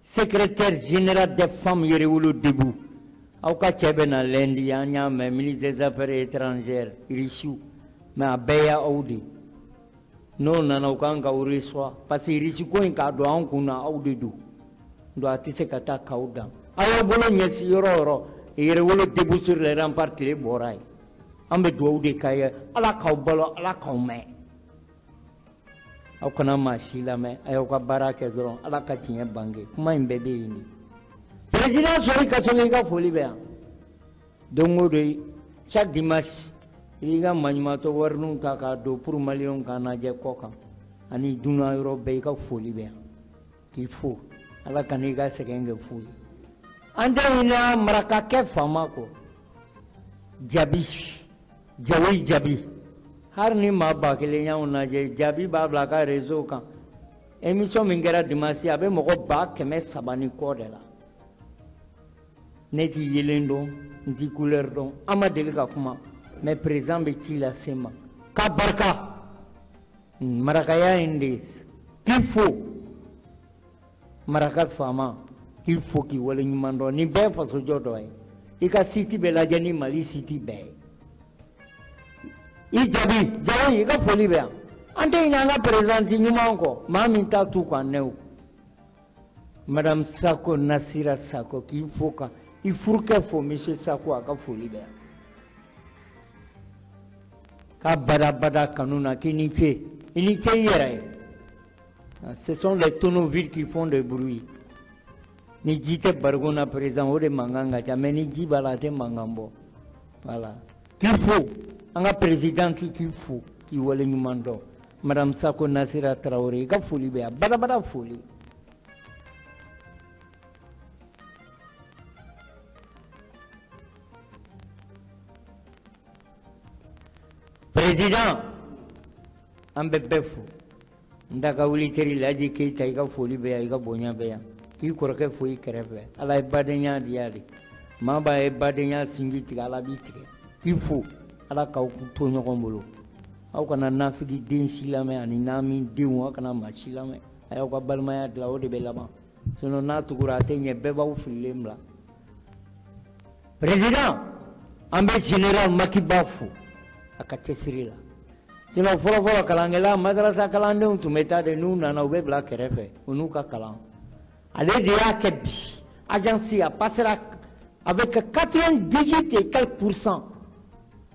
Secrétaire général des femmes Yɛrɛwolo Debout, aw ka cɛ bɛ na lundi, an y'a mɛn, ministre des affaires étrangères Irisiw, mais a bɛɛ y'aw de. N'o nana u kan k'aw reçoit parce que Irisi ko in k'a don an kun na, aw de don. Donc a tɛ se ka taa k'aw dan. Aw y'aw bolo ɲɛsin yɔrɔ o yɔrɔ, Yɛrɛwolo Debout sur les remparts tile bɔra yen. An bɛ dugawu de k'a ye, Ala k'aw balo, Ala k'aw mɛn. Aw kana maa si lamɛn, a y'aw ka baara kɛ dɔrɔn, Ala ka tiɲɛ bange. Kuma in bɛɛ bɛ yen de. Président Sori Kassogué, i ka foli bɛ yan. Don o don, chaque dimanche, i b'i ka maɲumatɔ wariniw ta k'a don pour maliyɛnw k'an lajɛ kɔ kan ani dunan yɔrɔ bɛɛ, i ka foli bɛ yan. K'i fo, Ala ka n'i ka sɛgɛn kɛ fu ye. An tɛ ɲinɛ marakakɛ faama kɔ. Jabi, jawoyi jabi. Hali ni maa 1000 y'anw lajɛ, jabi b'a bila a ka réseau kan. Émission min kɛra dimanche, a bɛ mɔgɔ 300,000 ni kɔ de la. Ne t'i yelen dɔn, n t'i couleur dɔn, an ma deli ka kuma, mais président bɛ ci lase n ma. K'a barika, marakaya in de k'i fo, maraka faama k'i fo k'i waleɲuman dɔn. Nin bɛɛ ye fasojɔ dɔ ye. I ka site bɛ lajɛ ni Mali site bɛɛ ye. I jaabi, jawoyi, i ka foli bɛ yan. An tɛ ɲinɛ an ka président ɲuman kɔ, maa min t'a tu k'an nɛw. Madame Sako, Nasira Sako, k'i fo ka i furukɛ fo, Monsieur Sako, a ka foli bɛ yan. K'a badabada kanu na, k'i ni ce, i ni ce i yɛrɛ ye. Ce sont les tonneaux vides qui font des bruits. Ni ji tɛ barigon na président, o de mankan ka ca, mais ni ji b'a la, a tɛ mankan bɔ. Voilà. K'i fo, an ka présidente k'i fo, k'i waleɲuman dɔn. Madame Sako Nasira Traoré, i ka foli bɛ yan, badabada foli. Président, an bɛ bɛɛ fo. N da ka wuli teri Laji Keyita, i ka foli bɛ yan, i ka bonya bɛ yan. K'i kɔrɔkɛ fo i kɛrɛfɛ. Ala ye badenya diya de. Maa b'a ye badenya sinji tigɛ, Ala b'i tigɛ. K'i fo, Ala k'aw to ɲɔgɔn bolo. Aw kana nafigi den si lamɛn ani naami denw, aw kana maa si lamɛn. A y'aw ka balimaya dilan, o de bɛ laban. Sinon n'a tugura a tɛ ɲɛ, bɛɛ b'aw fililen bila. Président, an bɛ général Makiba fo a ka cɛsiri la. Sinon fɔlɔfɔlɔ kalankɛla, madarasa kalandenw tun bɛ taa de, n'u nana u bɛ bila kɛrɛfɛ, u n'u ka kalan. Ale de y'a kɛ bi, agence a passera avec 98 et quelques pourcents.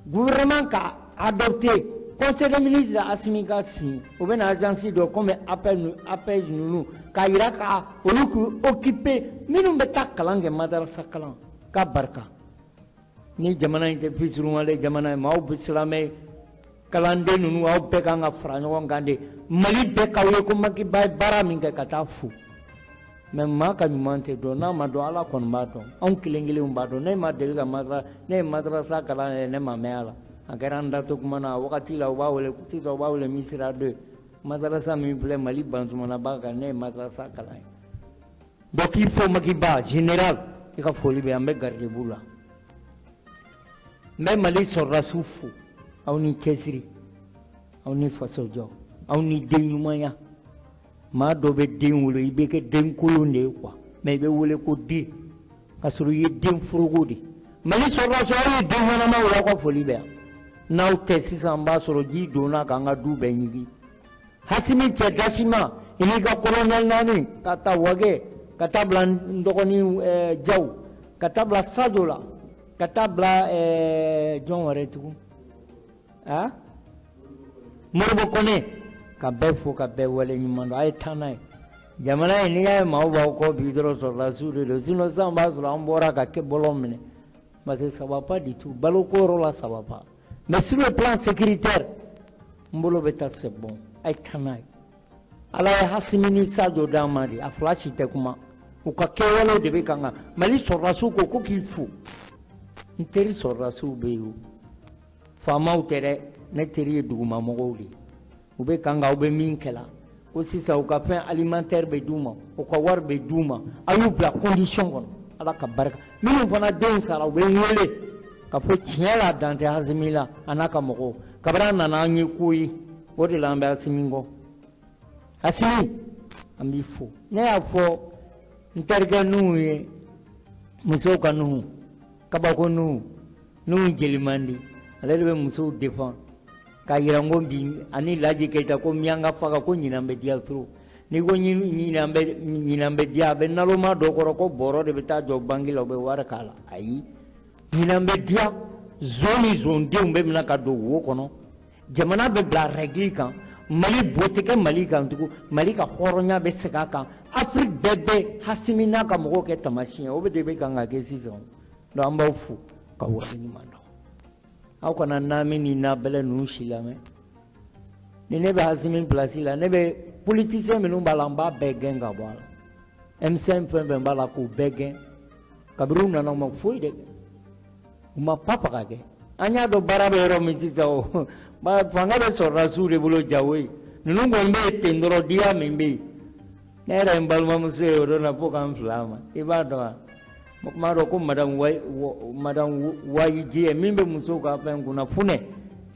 Gouvernement ka adopté, conseil des ministres Assimi ka signé, u bɛna agence dɔ comme appel ninnu k'a yira ka olu k'u occuper minnu bɛ taa kalan kɛ madarasa kalan k'a barika. Ni jamana in tɛ fisuruwale jamana ye, maaw bɛ silamɛ kalanden ninnu, aw bɛɛ kan ka fara ɲɔgɔn kan de. Mali bɛɛ k'aw ye ko Makiba ye baara min kɛ ka taa fo. Mais maa ka ɲuman tɛ dɔn, n'a ma dɔn, Ala kɔni b'a dɔn. Anw kelen kelenw b'a dɔn. Ne ma deli ka madarasa, ne ye madarasa kalan yɛrɛ, ne ma mɛn a la. A kɛra an dato kuma na, a wagati la u b'a wele, sisan u b'a wele Misira 2. Madarasa min filɛ Mali Bansumanaba kan, ne ye madarasa kalan ye. Donc k'i fo Makiba général, i ka foli bɛ yan, n bɛ garibu la. N bɛ Mali sɔrɔdasiw fo, aw ni cɛsiri, aw ni fasojɔ, aw ni den ɲumanya. Maa dɔ bɛ den wolo, i bɛ kɛ den kolon de ye quoi, mais i bɛ wele ko den, k'a sɔrɔ i ye den foroko de. Mali sɔrɔdasiw, aw ye den ɲɛnamaw ye, aw ka foli bɛ yan. N'aw tɛ sisan, n b'a sɔrɔ ji donna k'an ka du bɛɛ ɲigin. Hasimi cɛ Dasima, i n'i ka colonel naani, ka taa Wage, ka taa bila n dɔgɔnin Jaw, ka taa bila Sadio la, ka taa bila jɔn wɛrɛ tugun? Ah? Moribo Kone, ka bɛɛ fo ka bɛɛ wale ɲuman dɔn. A ye taa n'a ye. Jamana in, n'i y'a ye maaw b'aw kɔ bi dɔrɔn, sɔrɔdasiw de don. Sinon sisan b'a sɔrɔ an bɔra ka kɛ bɔlɔn minɛ. Parce que ça va pas du tout. Baloko yɔrɔ la, ça va pas. Mais sur le plan sécuritaire, n bolo bɛ taa, c'est bon. A ye taa n'a ye. Ala ye Hasimi ni Sadio d'an ma de, a fila si tɛ kuma. U ka kɛwalew de bɛ kan ka Mali sɔrɔdasiw ko k'i fo. N teri sɔrɔdasiw bɛ yen o. Faamaw tɛ dɛ, ne teri ye dugumamɔgɔw de ye. U bɛ kan ka aw bɛ min kɛla. Ko sisan u ka fɛn alimentaire bɛ d'u ma, u ka wari bɛ d'u ma, a y'u bila condition kɔnɔ. Ala ka barika. Minnu fana denw sara, u bɛ n wele ka fɔ tiɲɛ la, dan tɛ Hasimi la, a n'a ka mɔgɔw. Kabini a nana an ye ko ye, o de la an bɛ Hasimi kɔ. Hasimi, an b'i fo. Ne y'a fɔ N terikɛ Nuhu ye musow ka Nuhu, kabako Nuhu, Nuhu jeli man di, ale de bɛ musow défend k'a yira n ko bi ani Laji Keyita ko miyanka faga ko ɲinan bɛ diya trop. N'i ko ɲinan bɛ diya, a bɛ naloma dɔ kɔrɔ ko bɔrɔ de bɛ taa jɔ banki la, u bɛ wari k'a la. Ayi, ɲinan bɛ diya, zon ni zondenw bɛ minɛ ka don wo kɔnɔ, jamana bɛ bila règle kan, Mali bo tɛ kɛ Mali kan tugun, Mali ka hɔrɔnya bɛ segin a kan, Afrique bɛɛ bɛ Hasimi n'a ka mɔgɔw kɛ taamasiyɛn, o de bɛ kan ka kɛ sisan. Donc an b'aw fo ka waleɲuman dɔn. Aw kana naami ni nabɛlɛ ninnu si lamɛn. Ni ne bɛ Hasimi place la, ne bɛ politicien minnu b'a la, n b'a bɛɛ gɛn ka bɔ a la. M5 fɛn fɛn b'a la k'u bɛɛ gɛn. Kabini u nana u ma foyi de kɛ. U ma papaga kɛ. An y'a dɔn baara bɛ yɔrɔ min sisan o, fanga bɛ sɔrɔdasiw de bolo jago ye. Ninnu kɔni bɛ yen ten dɔrɔn, diya min bɛ yen. Ne yɛrɛ ye n balimamuso ye o don na fo k'an fila ma. I b'a dɔn wa? N b'a dɔn ko madame Wayijiyɛ min bɛ musow ka fɛn kunna Funɛ.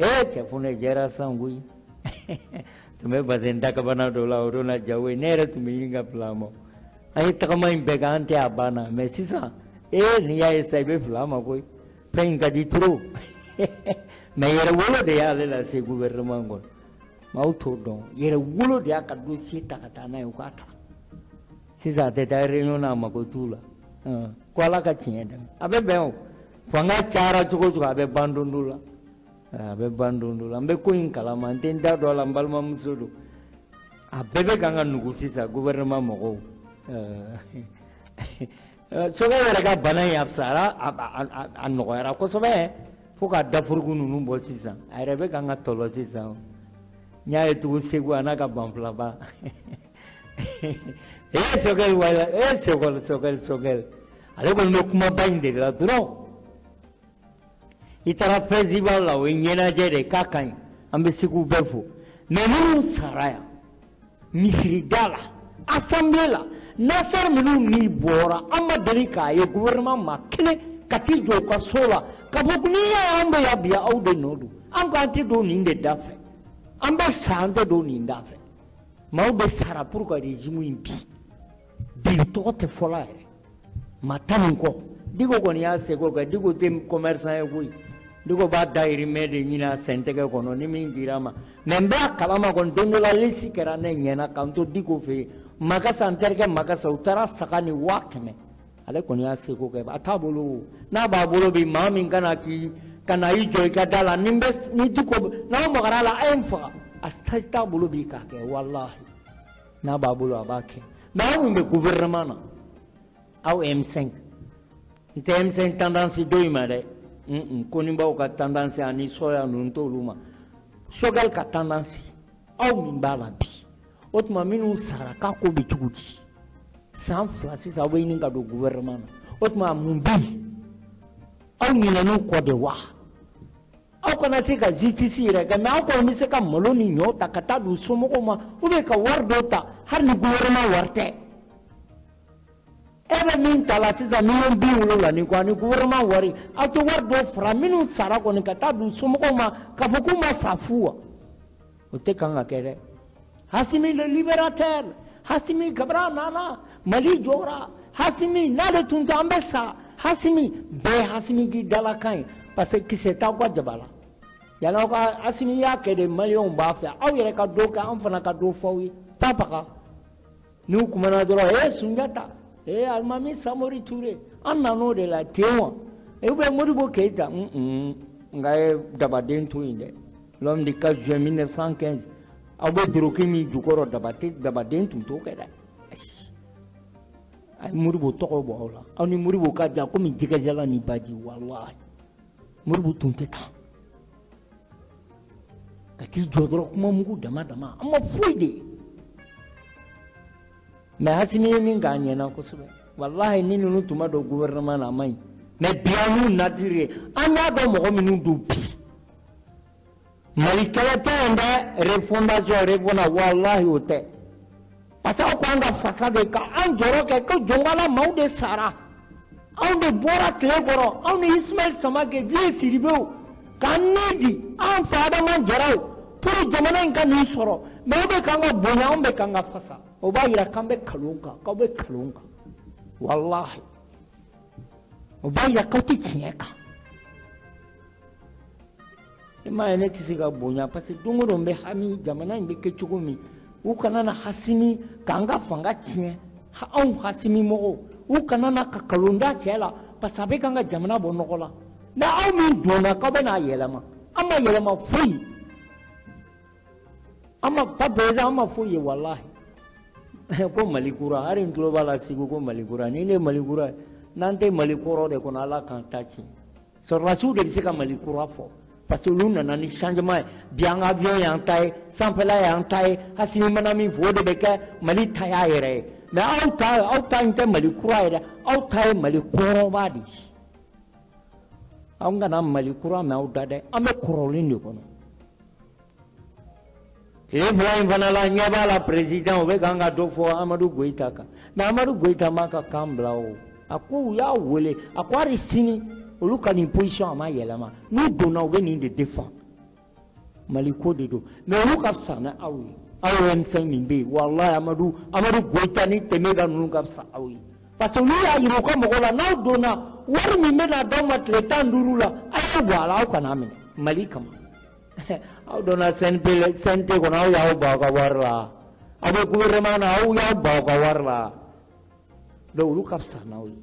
Ee cɛ Funɛ jɛra san koyi. Tun bɛ bazɛn dakabana dɔ la o don na jago ye. Ne yɛrɛ tun bɛ ɲini ka fila ma. An ye tagama in bɛɛ kɛ, an tɛ a banna. Mais sisan, ee n'i y'a ye sisan i bɛ fila ma koyi. Fɛn in ka di trop. Mais yɛrɛwolo de y'ale lase gouvernement kɔnɔ. Maaw t'o dɔn. Yɛrɛwolo de y'a ka dossier ta ka taa n'a ye, u k'a ta. Sisan a tɛ taa réunion na, a mago t'u la. Ko Ala ka tiɲɛ dɛmɛ. A bɛ bɛn o. Fanga cayara cogo o cogo, a bɛ ban don dɔ la. A bɛ ban don dɔ la. N bɛ ko in kalama, n tɛ n da don a la, n balimamuso don. A bɛɛ bɛ kan ka nugu sisan gouvernement mɔgɔw. Sokɛ yɛrɛ ka bana in a fisayara, a nɔgɔyara kosɛbɛ fo ka dafurugu ninnu bɔ sisan. A yɛrɛ bɛ kan ka tɔlɔ sisan. N y'a ye tugun Segu a n'a ka banfilaba. Ee Sokɛ wala, ee Sokɛ, Sokɛ, Sokɛ. Ale kɔni bɛ kumaba in de la dɔrɔn. I taara festival la, o ye ɲɛnajɛ de ye k'a ka ɲi. An bɛ Segu bɛɛ fo. Mais minnu sara yan, misirida la, assemblée la, Nasser minnu ni bɔra, an ma deli k'a ye gouvernement maa kelen ka t'i jɔ u ka so la k'a fɔ ko n'i y'a ye an bɛ yan bi, aw de nɔ don. An ko an tɛ don nin de da fɛ. An bɛ sa, an tɛ don nin da fɛ. Maaw bɛ sara pour ka régime in bi. Bi tɔgɔ tɛ fɔla yɛrɛ. Maa tan nin kɔ. Diko kɔni y'a seko kɛ. Diko tɛ commerçant ye koyi. Diko b'a dahirimɛ de ɲini a sɛntɛgɛ kɔnɔ ni min dira a ma. Mais n bɛ a kalama kɔni, don dɔ la lisi kɛra ne ɲɛna k'an to Diko fɛ yen. Makasa, n terikɛ Makasa, u taara saga ni 100 000. Ale kɔni y'a seko kɛ. A t'a bolo. N'a b'a bolo bi, maa min kana k'i ka na i jɔ i ka da la, ni bɛ ni Diko n'aw magara a la, a ye n faga. A t'a bolo bi k'a kɛ, walahi. N'a b'a bolo, a b'a kɛ. Mais aw min bɛ gouvernement na, aw M5, n tɛ M5 tendance dɔ in ma dɛ. Konibaw ka tendance ani sɔya ninnu t'olu ma. Sogɛl ka tendance, aw min b'a la bi. O tuma minnu sara k'a ko bɛ cogo di? San 2 sisan aw bɛ ɲini ka don gouvernement na. O tuma mun bɛ yen? Aw ɲinɛn'u kɔ de wa? Aw kana se ka justice yɛrɛ kɛ, mais aw kɔni bɛ se ka malo ni ɲɔ ta ka taa di u somɔgɔw ma, ou bien ka wari dɔw ta hali ni gouvernement wari tɛ. E bɛ min ta la sisan 70 miliyɔn ni kɔ ani gouvernement wari, aw tɛ wari dɔw fara minnu sara kɔni ka taa di u somɔgɔw ma k'a fɔ k'u ma sa fu wa? O tɛ kan ka kɛ dɛ. Hasimi le libérateur, Hasimi kabini a nana Mali jɔra, Hasimi n'ale tun tɛ an bɛ sa. Hasimi bɛɛ ye Hasimi k'i dalakan ye parce que kisɛ t'aw ka jaba la. Yann'aw ka Hasimi y'a kɛ de, maliyɛnw b'a fɛ aw yɛrɛ ka dɔ kɛ, an fana ka dɔ fɔ aw ye. Papaga n'u kumana dɔrɔn, ee Sunjata, ee Alimami Samori Ture, an nan'o de la ten wa? Ou bien Modibo Keyita, nka ye dabaden to yen dɛ. L'homme du 4 juin 1915, aw bɛ doroki min jukɔrɔ, dabaden tun t'o kɛ dɛ. A ye Modibo tɔgɔ bɔ aw la. Aw ni Modibo ka jan komi jɛgɛjalan ni baji, walahi. Modibo tun tɛ tan ka t'i jɔ dɔrɔn kuma mugu dama dama, an ma foyi de ye. Mais Hasimi ye min k'a ɲɛna kosɛbɛ, walahi. Ni ninnu tun ma don gouvernement na, a man ɲi. Mais bi an y'u nature ye, an y'a dɔn mɔgɔ minnu don bi. Mali kɛlɛ tɛ yen dɛ, refondation refondation, walahi o tɛ. Parce que aw ko an ka fasa de ka an jɔrɔ kɛ ko Jɔnkala maaw de sara, anw de bɔra tile kɔrɔ, anw ni Ismaël Samake, Vieux Sidibew, k'an ni di an fa Adama Jaraw pour jamana in ka nin sɔrɔ. Mais aw bɛ k'an ka bonya, anw bɛ k'an ka fasa. O b'a yira k'an bɛ kalon kan, k'aw bɛ kalon kan. Walahi o b'a yira k'aw tɛ tiɲɛ kan. E m'a ye ne tɛ se ka bonya parce que don o don n bɛ hami jamana in bɛ kɛ cogo min, u kana na Hasimi k'an ka fanga tiɲɛ, anw Hasimi mɔgɔw u kana na ka nkalon da cɛ la parce que a bɛ k'an ka jamana bɔ nɔgɔ la. Mais aw min donna k'aw bɛ n'a yɛlɛma, an ma yɛlɛma foyi, an ma pas président, an ma foyi ye walahi. Ko Mali kura, hali n tulo b'a la Segu ko Mali kura, ni ne ye Mali kura ye, n'an tɛ Mali kɔrɔ de kɔnɔ, Ala k'an ta tiɲɛ. Sɔrɔdasiw de bɛ se ka Mali kura fɔ parce que olu nana ni changement ye. Bi an ka avion y'an ta ye, sanfɛla y'an ta ye, Hasimi mana min fɔ o de bɛ kɛ, Mali ta y'a yɛrɛ ye. Mais aw ta in tɛ Mali kura ye dɛ, aw ta ye Mali kɔrɔba de ye. Anw kana Mali kura mɛn aw da dɛ, an bɛ kɔrɔlen de kɔnɔ. Tile fila in fana la, ɲɛ b'a la président u bɛ k'an ka dɔ fɔ Amadu Goyita kan. Mais Amadu Goyita m'a ka kan bila o. A ko u y'a wele, a ko hali sini olu ka nin position a ma yɛlɛma, n'u donna u bɛ nin de défend. Mali ko de don, mais olu ka fisa ni aw ye. Aw M5 min bɛ yen, walahi Amadu Goyita ni Tɛmɛka ninnu ka fisa aw ye. Parce que olu y'a yira u ka mɔgɔw la, n'aw donna wari min bɛna d'aw ma tile 15 la, a y'aw bɔ a la, aw kana minɛ Mali kama. Aw donna CNP CNT kɔnɔ, aw y'aw ban aw ka wari la. Aw bɛ gouvernement na, aw y'aw ban aw ka wari la. Donc olu ka fisa n'aw ye.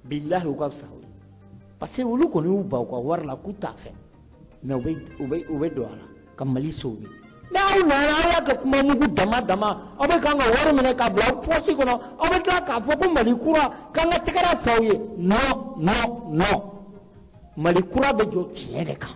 Bilahi u ka fisa aw ye. Parce que olu kɔni y'u ban u ka wari la k'u t'a fɛ. Mais u bɛ don a la ka Mali sauver. Mais aw nana, aw y'a kɛ kuma mugu dama dama, aw bɛ k'an ka wari minɛ k'a bila aw poche kɔnɔ, aw bɛ tila k'a fɔ ko Mali kura k'an ka tɛgɛrɛ fɔ aw ye. Non, non, non. Mali kura bɛ jɔ tiɲɛ de kan.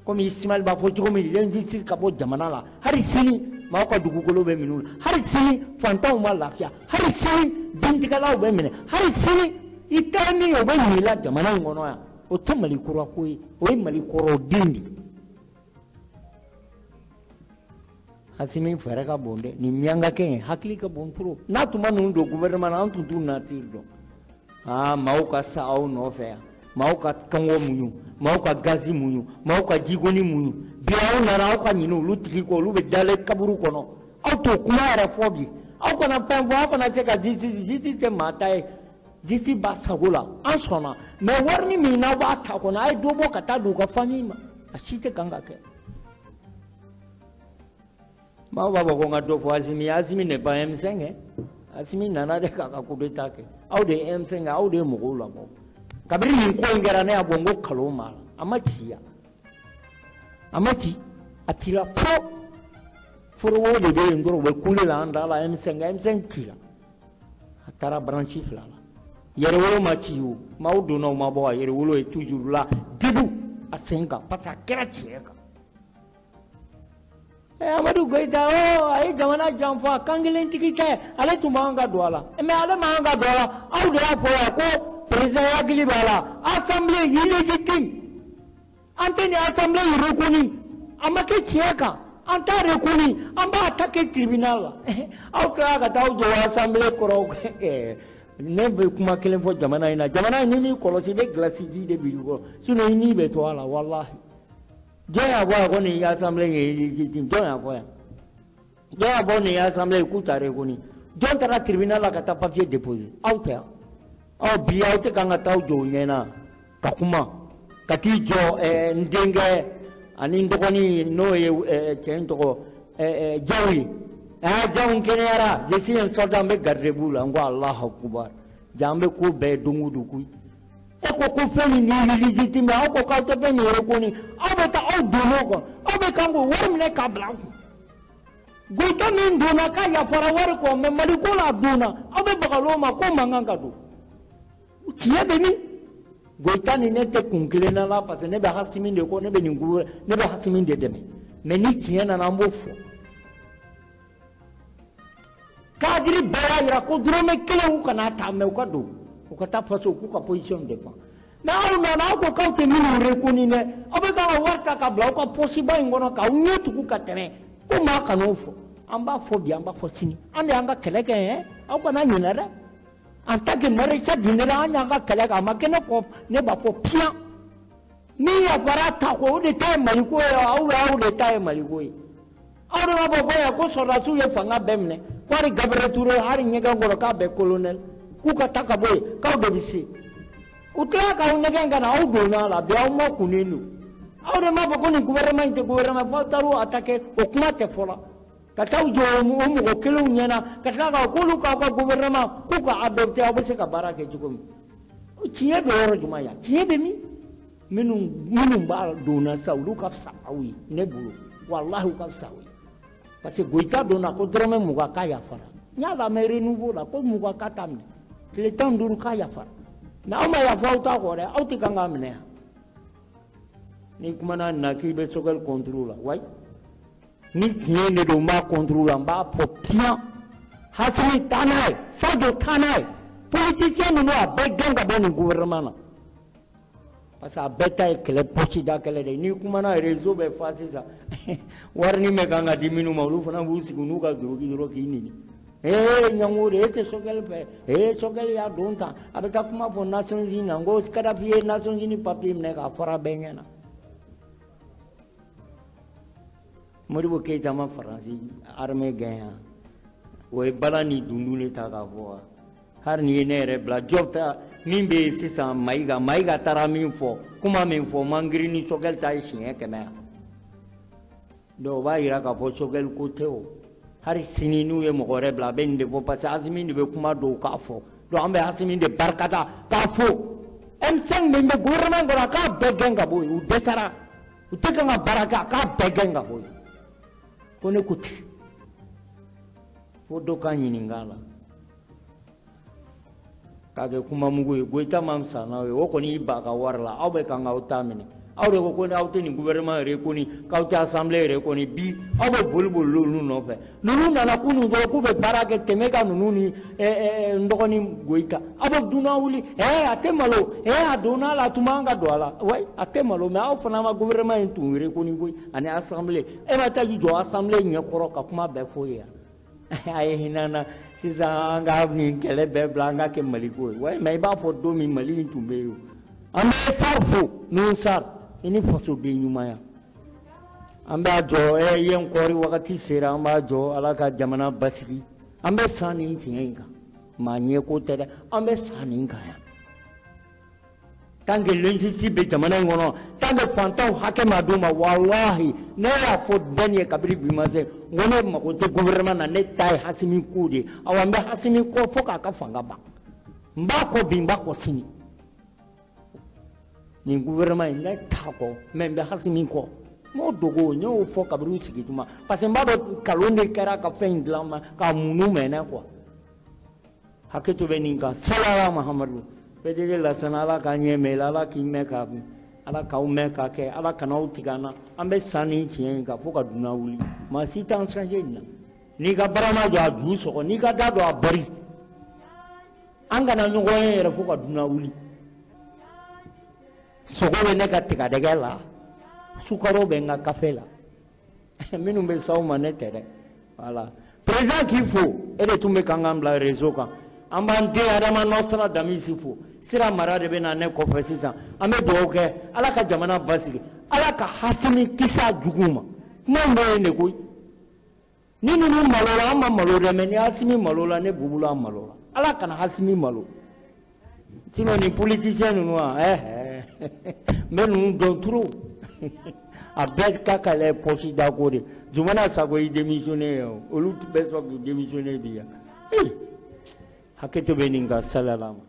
Komi Ismaël b'a fɔ cogo min, l'injustice ka bɔ jamana la. Hali sini maaw ka dugukolo bɛ minɛ u la, hali sini fantanw ma lafiya, hali sini bintigɛlaw bɛ minɛ, hali sini i ta ye min ye o bɛ ɲɛ i la jamana in kɔnɔ yan. O tɛ Mali kura ko ye, o ye Mali kɔrɔ den de ye. Hasimi fɛɛrɛ ka bon dɛ, nin miyankakɛ in hakili ka bon trop. N'a tun ma ninnu don gouvernement na, an tun t'u nature dɔn. Maaw ka sa aw nɔfɛ yan, maaw ka kɔngɔ muɲu, maaw ka gazi muɲu, maaw ka jigoni muɲu. Bi aw nana aw ka ɲini olu tigi kɔ, olu bɛ dalen kaburu kɔnɔ. Aw t'o kuma yɛrɛ fɔ bi. Aw kana fɛn fɔ, aw kana se ka justice, justice tɛ maa ta ye. Justice b'a sago la, an sɔnna. Mais wari min n'aw b'a ta kɔnɔ, a ye dɔ bɔ ka taa don u ka famille ma. A si tɛ kan ka kɛ. Maaw b'a fɔ ko n ka dɔ fɔ Asimi, Asimi n'est pas M5 hein. Asimi nana de k'a ka coup d'état kɛ. Aw de ye M5, aw de ye mɔgɔw labɔ. Kabini nin ko in kɛra, ne y'a bɔ n ko kalon b'a la. A ma ci ya. A ma ci. A cira fo. Forowo de bɛ yen dɔrɔn, u bɛ kule la an da la M5, M5 cira. A taara branche fila la. Yɛrɛwolo ma ci o. Maaw donna u ma bɔ, a yɛrɛwolo est toujours là, debout, a sen kan, parce que a kɛra tiɲɛ kan. Amadu Goyita, oh, a ye jamana janfa, kan kelentigi tɛ, ale tun b'an ka don a la. Mais ale m'an ka don a la, aw de y'a fɔ yan ko président hakili b'a la, assemblée illégitime. An tɛ nin assemblée reconnu, a ma kɛ tiɲɛ kan, an t'a reconnu, an b'a attaquer tribunal la. Aw tilala ka taa aw jɔ assemblée kɔrɔ. Ne bɛ kuma kelen fɔ jamana in na, jamana in ni m'i kɔlɔsi, i bɛ glace ji de bil'i kɔrɔ, sinon i ni bɛ to a la, walahi. Jɔn y'a fɔ yan ko nin assemblée ye illégitime? Jɔn y'a fɔ yan? Jɔn y'a fɔ nin assemblée k'u t'a reconnu? Jɔn taara tribunal la ka taa papier déposer? Aw tɛ yan. Ɔ bi aw tɛ kan ka taa aw jɔ u ɲɛna ka kuma, ka t'i jɔ n denkɛ ani n dɔgɔnin n'o ye cɛ in tɔgɔ Jaw ye. Jaw n kɛnɛyara, je suis un soldat, n bɛ garde-à-vous la, n ko Alahu akubar. Ja an bɛ ko bɛɛ don o don koyi. E ko ko fɛn min ni illégitime, aw ko k'aw tɛ fɛn min reconnu, aw bɛ taa aw donn'o kɔnɔ, aw bɛ kan k'o wari minɛ k'a bila aw kun. Goyita min donna k'a yafara wari kɔ, mais Mali ko la a donna, aw bɛ baga l'o ma k'o man kan ka don. Tiɲɛ bɛ min? Goyita ni ne tɛ kun kelen na la, parce que ne bɛ Hasimi de kɔ, ne bɛ nin gouvernement, ne bɛ Hasimi de dɛmɛ. Mais ni tiɲɛ nana an b'o fɔ. Cadre bɛɛ y'a yira ko dɔrɔmɛ kelen u kana ta, mais u ka don, u ka taa faso k'u ka position défend. Mais aw nana aw ko k'aw tɛ minnu reconnu dɛ, aw bɛ kan ka wari ta ka bila aw ka poche ba in kɔnɔ k'aw ɲɛ tugu ka tɛmɛ, ko maa kan'o fɔ. An b'a fɔ bi, an b'a fɔ sini, an de y'an ka kɛlɛ kɛ yɛn, aw kana ɲinɛ dɛ. En tant que maréchal général, an y'an ka kɛlɛ kɛ, a ma kɛ ne kɔ, ne b'a fɔ piyan. Min yafara ta kɔ, o de ta ye Maliko ye, aw de ta ye Maliko ye. Aw de b'a fɔ ko yan ko sɔrɔdasiw ye fanga bɛɛ minɛ, ko hali Gabriel Touré, hali ɲɛgɛn kɔnɔ k'a bɛɛ colonel. k'u ka taa ka bɔ yen, k'aw de bɛ se. U tilala k'aw nɛgɛn ka na, aw donna a la bi, aw ma kunnen don. Aw de m'a fɔ ko nin gouvernement in tɛ gouvernement, f'aw taar'u attaquer, o kuma tɛ fɔ la. Ka taa jɔ o mɔgɔ kelenw ɲɛna, ka tila k'a k'olu k'aw ka gouvernement k'u ka adopter, aw bɛ se ka baara kɛ cogo min. Tiɲɛ bɛ yɔrɔ jumɛn yan? Tiɲɛ bɛ min? Minnu b'a donna sa, olu ka fisa aw ye ne bolo, walahi u ka fisa aw ye. Parce que Goïta donna ko dɔrɔmɛ 20 k'a yafara. N y'a lamɛn Renouveau la ko 20 k'a t'a minɛ. Tile 15 k'a yafara. Mais aw ma yafa aw t'a kɔ dɛ, aw tɛ kan k'a minɛ yan. N'i kumana nin na k'i bɛ Choguel contre la, wayi. Ni tiɲɛ de don, n b'a contre la, n b'a fɔ piyan. Assimi taa n'a ye, Sadio taa n'a ye. Politicien ninnu a bɛɛ gɛn ka bɔ nin gouvernement na. Parce que a bɛɛ ta ye kɛlɛ, poche da kɛlɛ de ye. N'i kumana réseau bɛ fa sisan, wari ni bɛ kan ka di minnu ma, olu fana b'u sigi n'u ka doroki dɔrɔn k'i neni. Ee ɲango de, e tɛ Choguel fɛ, ee Choguel y'a don tan, a bɛ taa kuma fɔ Nations Unies na, n ko Kadafi ye Nations Unies papier minɛ k'a fara bɛɛ ɲɛna. Modibo Keïta ma Faransi armée gɛn yan, o ye bala ni dundun de ta k'a fɔ wa. Hali n'i ye ne yɛrɛ bila Diop ta min bɛ yen sisan, Mayiga, Mayiga taara min fɔ, kuma min fɔ, man girin ni Choguel ta ye siɲɛ 100 yan. Donc o b'a yira k'a fɔ Choguel ko tɛ o. Hali sini n'u ye mɔgɔ wɛrɛ bila, a bɛ nin de fɔ, parce que Assimi de bɛ kuma dɔw k'a fɔ. Donc an bɛ Assimi de barikada k'a fo. M5 min bɛ gouvernement kɔnɔ, a k'a bɛɛ gɛn ka bɔ yen, u dɛsɛra. U tɛ kan ka baara kɛ, a k'a bɛɛ gɛn ka bɔ yen. Ko ne ko ten. Fo dɔ ka ɲininka a la. K'a kɛ kuma mugu ye, Goïta ma fisa n'aw ye, o kɔni y'i ba ka wari la, aw bɛ kan k'aw ta minɛ. Aw de ko ko aw tɛ nin gouvernement reconnu, k'aw tɛ assemblée reconnu, bi aw bɛ boli boli olu nɔfɛ. Ninnu nana kunun dɔrɔn k'u bɛ baara kɛ tɛmɛ ka ninnu ni n dɔgɔnin Goïta. Aw bɛ dunan wuli, a tɛ malo, a donna a la, a tun man ka don a la. Wayi, a tɛ malo, mais aw fana ma gouvernement in tun reconnu koyi, ani assemblée. E ma taa i jɔ assemblée ɲɛkɔrɔ ka kuma bɛɛ fɔ ye yan. A ye hinɛ an na sisan, an ka nin kɛlɛ bɛɛ bila, an ka kɛ Maliko ye. Wayi, mais i b'a fɔ don min Mali in tun bɛ yen o. An bɛ SAR fo, Nouhoum Sarr, i ni fasoden ɲumanya. An b'a jɔ, yen kɔɔri wagati sera, an b'a jɔ, Ala ka jamana basigi. An bɛ san nin tiɲɛ in kan, maa ɲɛko tɛ dɛ, an bɛ san nin kan yan. Tant que l'injustice bɛ jamana in kɔnɔ, tant que fantanw hakɛ ma d'u ma, walahi ne y'a fɔ bɛɛ ye kabini bi ma se, n ko ne mago tɛ gouvernement na, ne ta ye Assimi ko de ye. Awa n bɛ Assimi kɔ fo k'a ka fanga ban. N b'a kɔ bi, n b'a kɔ sini. Nin gouvernement in ne t'a kɔ, mais n bɛ Assimi kɔ. N m'o dogo, n y'o fɔ kabini u sigi tuma, parce que n b'a dɔn nkalon de kɛra ka fɛn in dilan ma, k'a munu mɛnɛ quoi. Hakɛto bɛ nin kan, salala Mahamadu. PDG Lasana, Ala k'a ɲɛ mɛn i la, Ala k'i mɛn k'a Ala k'aw mɛn k'a kɛ, Ala kana aw tigɛ an na. An bɛ san nin tiɲɛ in kan fo ka dunan wuli. Maa si t'an changer nin na. N'i ka barama jɔ a ju sɔgɔ, n'i ka da don a bari. An kana ɲɔgɔn ye yɛrɛ fo ka dunan wuli. Sogo bɛ ne ka tigadɛgɛ la, sukaro bɛ n ka kafe la. Minnu bɛ s'aw ma ne tɛ dɛ. Voilà. Président k'i fo, e de tun bɛ kan k'an bila réseau kan. An b'an den Adama Nɔsara Damisi fo. Sira mara de bɛ na ne kɔfɛ sisan. An bɛ dugawu kɛ Ala ka jamana basigi, Ala ka Assimi kisi a juguw ma. Kuma in bɛ yen de koyi. Ni ninnu malola, an ma malo dɛ, mais ni Assimi malola, ne Bubula malola. Ala kana Assimi malo. Sinon ni politicien ninnu wa, n bɛ ninnu dɔn trop. A bɛɛ ka kɛlɛ poche dako de. Zumana Sago y'i démissionné o, olu bɛɛ sɔn k'u démissionné bi yan. Hakɛto bɛ nin kan, salala ma.